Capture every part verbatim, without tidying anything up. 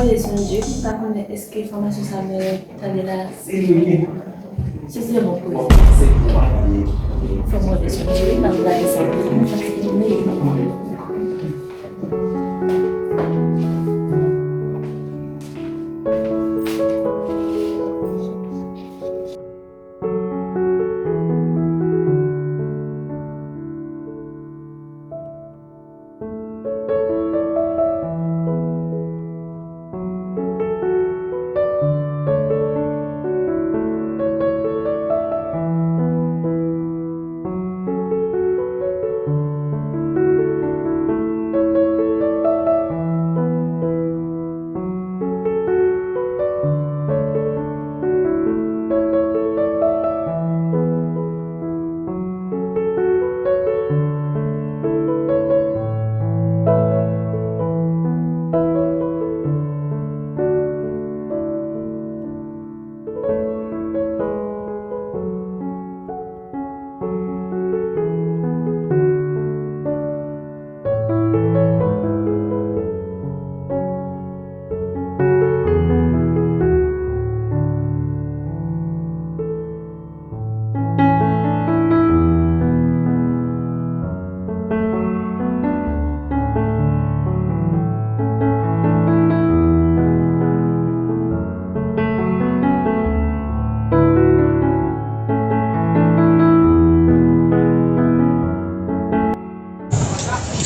Sonje, m pa konnen èske enfòmasyon sa mwen tande la, se, se, se bon pou yo. Fò mwen sonje, m ap gade sa.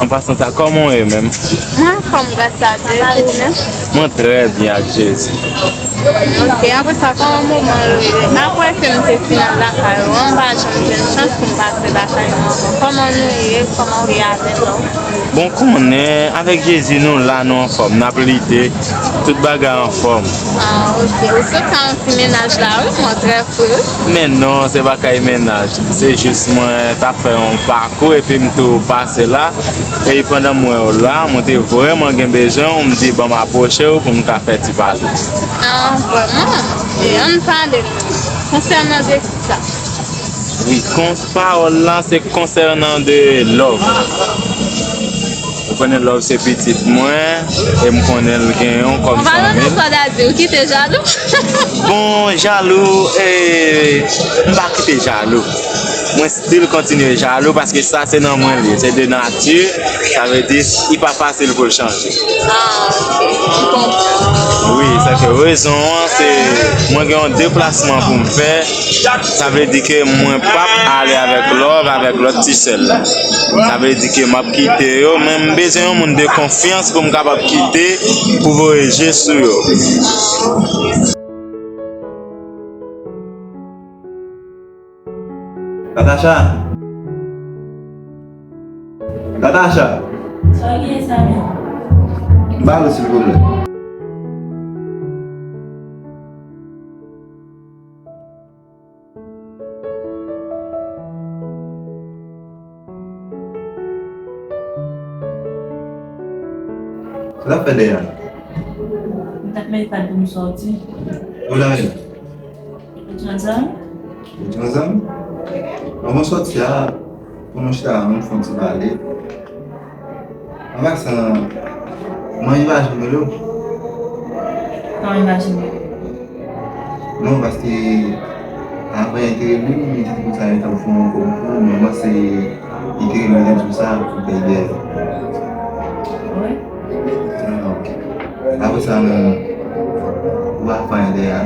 An pasan sa, kòman w ye menm? Mwen anfòm gras a Dye, e ou menm? Mwen trè byen ak Jezi. Ok, apre sa, kòman moman yo ye? Apre ke m te fin al lakay ou an, m pa janm jwenn chans pou m pase lakay nou ankò. Kòman nou ye? Kòman w ye avè nou? Bon, konnen, avèk Jezi, nou la, nou anfòm, n ap lite, tout bagay anfòm. Ah, ok. Ou sot sa yon ti mennaj la, wi, mwen trè fre. Men non, se pa kay mennaj. Se jis mwen t ap fè yon pakou epi m tou pase la. E pandan m wè w la, mwen te vrèman gen bezwen w, m di ban m apwoche w pou m ka fè ti pale. Ah, vrèman? E ann pale non. Konsènan de kisa? Wi, kons-, pawòl la se konsènan de love. Ou konnen love se pitit mwen, e m konnen l gen yon kòm zanmi l. Ou pa nan sa w ta di, ou kite jalou? Bon, jalou, e, m pa kite jalou. Mwen still kontinye jalou paske sa se nan mwen li ye, se de nati, sa vle di li pa fasil pou l chanje. Ah, ok, m konprann. Wi, sa ke rezon an, se mwen gen yon deplasman pou m fè, sa vle di ke mwen p ap ale avèk love, avèk lòt ti sè la. Sa vle di ke m ap kite yo, men m bezwen yon moun de konfyans pou m kapab kite, pou voye je sou yo. Natacha! Natacha! Sa w genyen, Sammy? M pale, silvouplè. Sa w ap fè dèyè a? M t ap mete kòd pou m sòti. Ou la menm? Ou di yon zanmi? Ou di yon zanmi? Bon, mwen sòti a, pou nou chita ann fè yon ti pale. An pasan, mwen imaje m rele w. Kòman imaje m rele w? Non, paske avan yè te rele m, li te di konsa li t ap fè yon kòb pou ou, men mwen se li te rele m, li te di w sa pou pèdi. Wi. Ah, ok. Apre sa, non. Ou pa fè anyen dèyè a.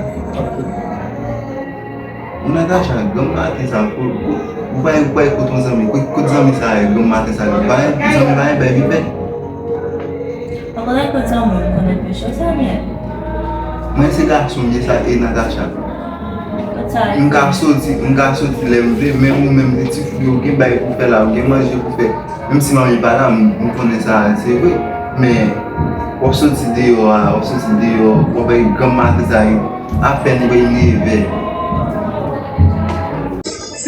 Ou Natacha, granm maten sa, ou, ou, ou pa, ou pa kote yon zanmi, kote, kote zanmi sa ye, granm maten sa, li pa, zanmi pa gen bèl vipè. Mwen konnen kote zanmi, mwen konnen pechè sa byen. Mwen se gason, m ye sa, e Natacha. Kote sa ye? M ka soti, m ka soti lè m vle, men ou menm, de ti fou yo, gen bagay pou fè la, ou gen manje pou fè. Menm si manmi pa la, m, m konnen sa, se vre. Men, w ap soti deyò a, w ap soti deyò, w ap wè granm maten sa yo, apèn ou wè nevè.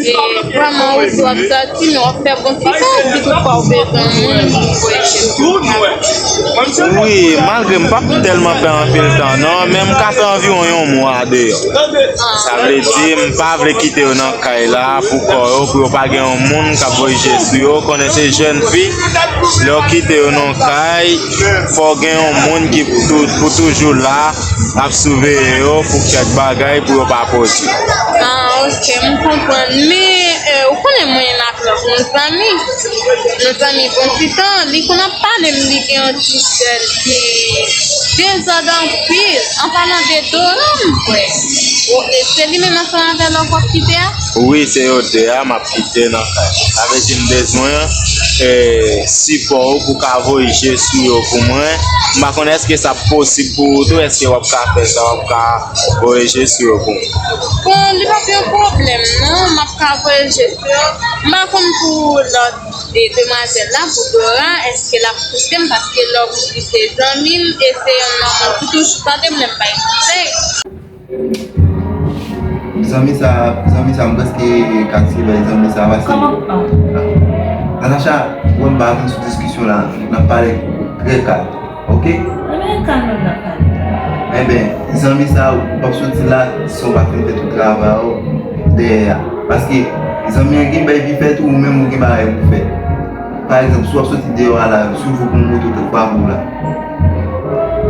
E, vrèman, ou di w ap soti, men w ap fè bon ti tan, si toutfwa w bezwen moun, ou voye je sou moun. Wi, malgre m p ap tèlman fè anpil tan non, men m ka fè anviwon yon mwa deyò. Sa vle di, m pa vle kite yo nan kay la pou kò yo, pou yo pa gen yon moun k ap voye je sou yo. Konnen se jèn fi, lè w kite yo nan kay, fò w gen yon moun ki pou tou-, pou toujou la, ap siveye yo pou kèk bagay pou yo pa pwodui. Ah, ok, m konprann. Men, euh, ou konnen mwen menm ak lòt nou zanmi. Nou zanmi bon ti tan, li konn ap pale m, li gen yon ti sèl ki dezòd anpil. An palan de Doran, m kwè. O, e se li menm ansanm avè lòt w ap kite a? Wi, se yo de a, m ap kite nan kay. Sa vle di m bezwen, eh, sipò w pou ka voye je sou yo pou mwen. M pa konnen èske sa posib pou ou tou, èske w ap ka fè sa, w ap ka voye je sou yo pou mwen. Bon, li p ap yon pwoblèm non, m ap ka voye je sou yo. M pa konn pou lòt e demwazèl la, pou Dora, èske l ap koute m, paske lè w di se zanmi m, e se yon nonm ki toujou tande m lè m bay konsèy. Zanmi sa, zanmi sa, m prèske ka tirè zanmi sa pase. Kòman pa? Natacha, wè m pa vin sou diskisyon la, n ap pale trè kalm, ok? Anben, kalm nan n ap pale. Enben, zanmi sa, ou p ap soti la san w pa fin fè tout travay ou dèyè a. Paske zanmi an gen bagay pou fè tou, ou menm ou gen bagay pou fè. Pa egzanp, si w ap soti deyò a la, si w jwe pou yon moto, tout frape w la.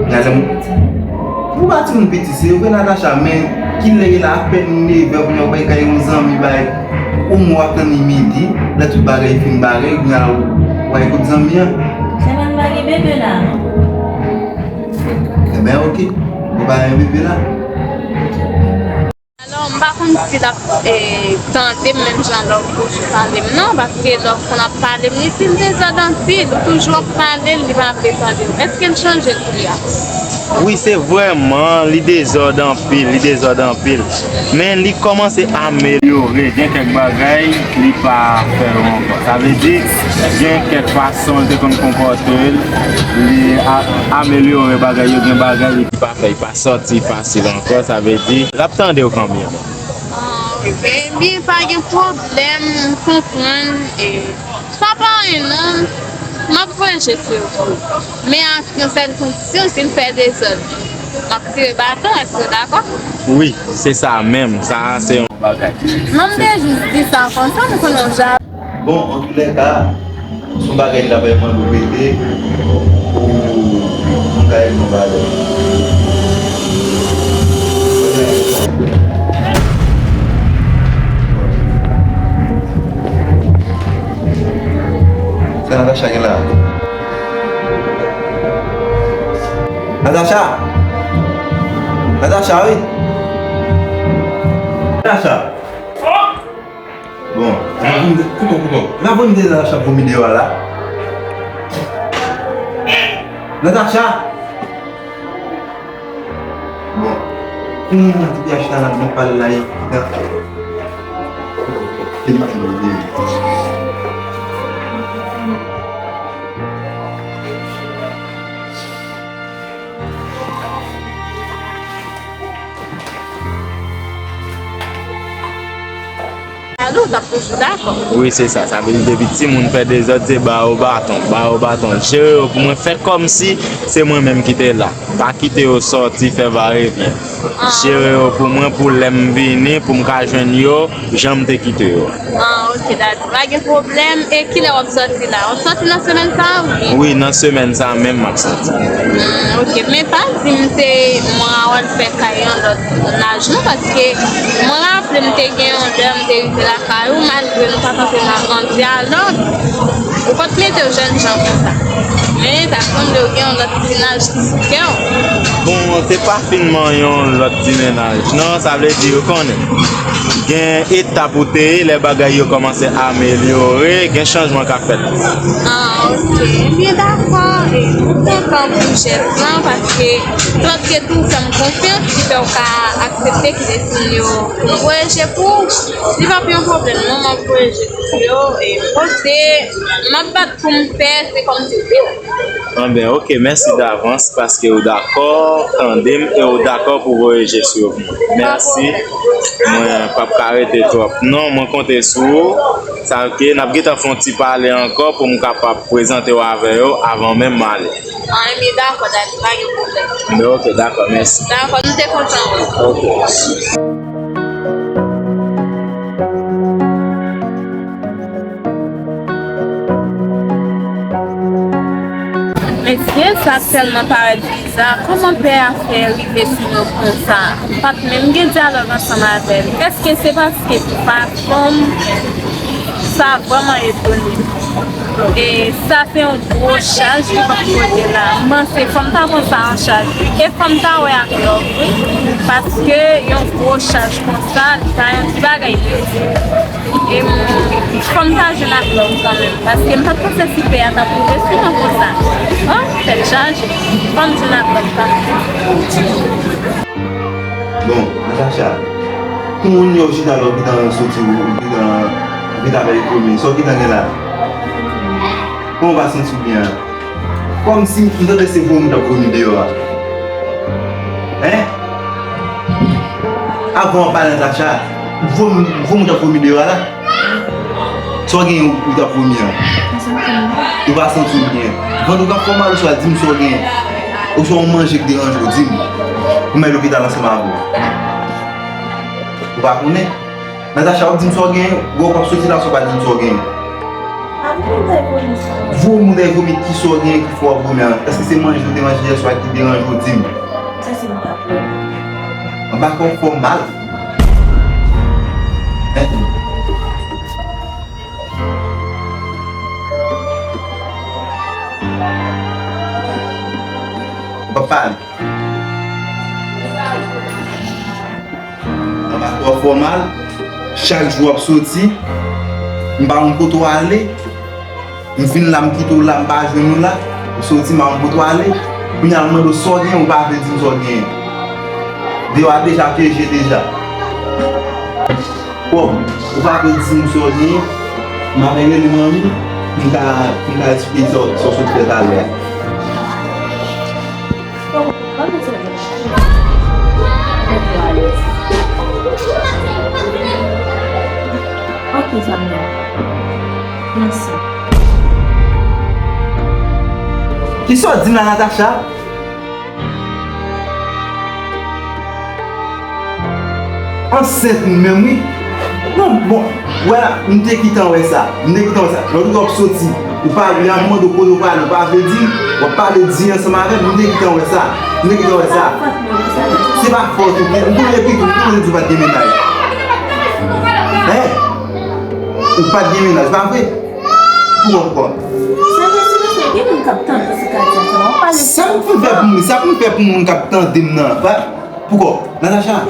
Gade m. Ou pa timoun piti, se vre Natacha, men kilè ye la apèn nevè, kounye a w bay kay yon zanmi bay, omwen w ap tann li midi, lè tout bagay fin bagay, kounye a w al kote zanmi an. Se pa n pa gen bebe la non. Enben, ok. Nou pa gen bebe la. Alò, m pa konn si l ap, eh, tande m menm jan lè w toujou pale m non, paske lè w konn ap pale m, li fin dezòd anpil, ou toujou ap pale l, li pa vle tande m. Èske l chanje kounye a? Wi, se vrèman, li dezòd anpil, li dezòd anpil. Men li kòmanse amelyore, gen kèk bagay li pa fè yo ankò. Sa vle di, gen kèk fason l te konn konpòte l, li a-, amelyore bagay yo, gen bagay li pa fè, li pa sòti fasil ankò, sa vle di, l ap tande w kanmenm. Ah, ok. Ebyen, pa gen pwoblèm, m konprann. E, sa pa anyen non, m ap voye je sou yo pou ou. Men ak yon sèl kondisyon, si l fè dezòd, m ap tire baton, èske w dakò? Wi, se sa menm, sa a se yon bagay. Non, m te jis di sa konsa, m konnen w ja Bon, antoulèka, se yon bagay m ta vrèman dwe rete pou m ka regle yon bagay. Sa Natacha gen la? Natacha! Natacha, wi! Natacha! Bon, kouton, kouton. N ap voye m te Natacha ap vomi deyò a la. Natacha! Bon, kounye a ti pye a chita la, m ap pale la, e, nan. Kouton, kouton. Kouton, kouton. Alò, w t ap toujou dakò. Wi, se sa. Sa vle di depi timoun fè dezòd, se ba yo baton, ba yo baton. Jere yo pou mwen, fè kòmsi se mwen menm ki te la. Pa kite yo sòti fè varevyen. Ah. Jere yo pou mwen, pou lè m vini, pou m ka jwenn yo, jan m te kite yo. Ah, ok, dakò. Pa gen pwoblèm. E kilè w ap sòti la? W ap sòti nan semèn sa a, wi? Wi, nan semèn sa a menm m ap sòti. Hmm, ok. Men pa di m se mwen a w al fè kay yon lòt naj non, paske mwen raple m te gen yon lè m te rive lakay ou, malgre nou pa t antre nan grandi, alò, ou pa t mete w jènjan konsa. Men sa sanble w gen yon lòt ti naj ki sou kè w. Bon, se pa finman yon lòt ti mennaj non, sa vle di ou konnen. Gen etap ou te ye, lè bagay yo kòmanse amelyore, gen chanjman k ap fèt. Ah, ok. Ebyen, dakò. E, m kontan pou jès lan, paske Claude Guettou fè m konfyans, ki fè w ka aksepte kite timoun yo pou m voye je pou ou. Li p ap yon pwoblèm, non, m ap voye je pou yo. E, pote, m M ap bat pou m fè, se kòmsi se w. Anben, oke, mèsi davans paske w dakò tande m e w dakò pou voye je sou mwen. Mèsi. Mwen p ap ka rete twòp. Non, mwen konte sou ou. Sa ke n ap gentan fè yon ti pale ankò pou m kapab prezante w avè yo avan menm m ale. An, ebyen, dakò, dakò, pa gen pwoblèm. Anben, oke, dakò, mèsi. Dakò, nou te kontan wè w. Oke. Mesye, sa tèlman parèt biza. Kòman pè a fè rive sou nou konsa? M pa t menm gen dyalòg ansanm avè l. Èske se paske se pa fanm? Sa vrèman etone m. E sa se yon gwo chaj li pran pote la. M panse fò m ta pran sa an chaj, wi. E fò m ta wè ak lòv, wi. Paske yon gwo chaj konsa, li pa yon ti bagay piti. E m, fò m ta jwenn ak lòv kanmenm, paske m pa t panse si pè a t ap rive sou mwen konsa. An, tèt chaje. Fò m jwenn ak lòv kanmenm. Bon, Natacha, pou moun yo chita la, ou gentan soti, ou gentan, ou gentan bay vomi, sa w gentan gen la? Kòman w pa santi w byen an? Kòmsi m tande se vomi w t ap vomi deyò a. Hein? Avan w ap pale Natacha, vomi, vomi w t ap vomi deyò a la? Sa w gen ou t ap vomi an? Ou pa santi w byen. Vant ou k ap fè w mal, oswa di m sa w gen. Oswa yon manje k deranje w, di m. Pou m al lopital ansanm avè w. Ou pa konnen? Natacha, w ap di m sa w gen, gwo w ap soti la, sa w pa di m sa w gen. Vomi w t ap vomi. Vomi w t ap vomi, ki sa w gen, ki fè w ap vomi an? Èske se manje ou te manje yè swa ki deranje w, di m? Sa se m t ap vomi. Anba kò w fè w mal. Hein? Ou p ap pale. Anba kò w fè w mal, chak jou w ap soti, m pa konn kote w ale, m vin la, m kite w la, m pa jwenn ou la, ou soti, m pa konn kote w ale, kounye a m mande w sa w gen, ou pa vle di m sa w gen. Deyò a deja peje deja. Bon, ou pa vle di m sa w gen, m ap rele manmi, m ka, m ka eksplike sa w, sa w sot fè talè a. Ok, zanmi. Mèsi. Kisa w di m la, Natacha? Ansent ou menm, wi. Non, bon, wè la, m te gentan wè sa. M te gentan wè sa. Lòt ou t ap soti. Ou pa, lè m mande w kote w prale, ou pa vle di, w ap pale di ansanm avè m, m te gentan wè sa. M te gentan wè sa. Se pa fòt ou, m konnen epi tou, m konnen di w pa t gen mennaj. Hein? Ou pa t gen mennaj, pa vre? Poukò, poukò? Sa vle di, mesye, gen moun k ap tande ti kati a, w ap pale. Sa m pou fè pou moun, sa pou m fè pou moun k ap tande m nan, pa, poukò? Natacha,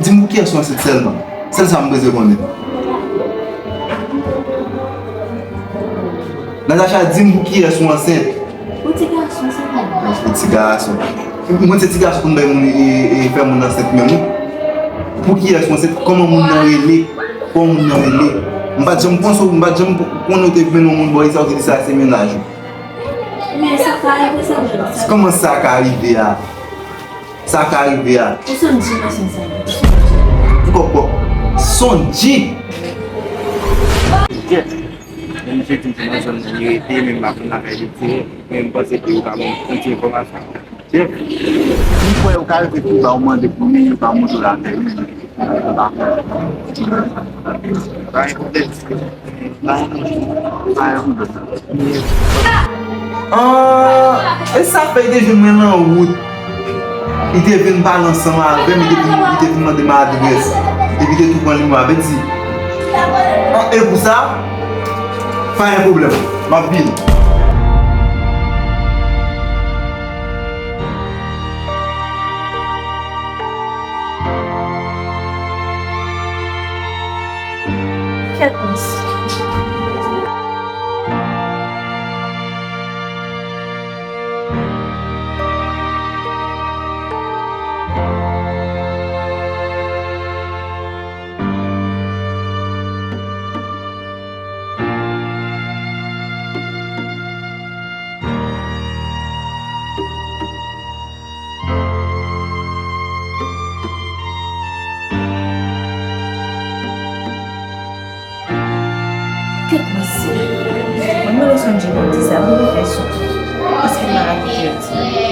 di m pou kiyès ou ansent sèlman. Sèl sa m bezwen konnen. Natacha, di m pou kiyès ou ansent. Pou ti gason, se pa. Pou ti gason. Mwen se ti gason pou m bay moun e, e fè moun ansent menm, wi. Pou kiyès ou ansent? Kòman moun nan rele? Kòman moun nan rele? M pa t janm panse, m pa t janm konnen ou te vin yon moun bò isit, ou te di sa se mennaj ou. Men sa ka rive, sa menm. Kòman sa ka rive a? Sa ka rive a. Ou sonn di mwen sa. Poukò, poukò? Sonn di? Yes. Men misye di m se nan zòn nan li rete, men m pa konn lakay li, men m panse ke yo ka ban m plis enfòmasyon. Chèf, m kwè yo ka rive pi ba, ou mande pou li, yo ka montre w lakay li. Pa gen pwoblèm. Pa gen pwoblèm. Ah, e sa fè li te jwenn mwen nan wout. Li te vin pale ansanm avè m, li te vin, li te vin mande m adrès. Epi te tou pran nimewo a, vle di. Ah, e pou sa, pa gen pwoblèm. M ap vini. Kèt, mesye. Mwen mwen sonje pou di sa, mwen fè sou. Paske m pa rakonte yo ti.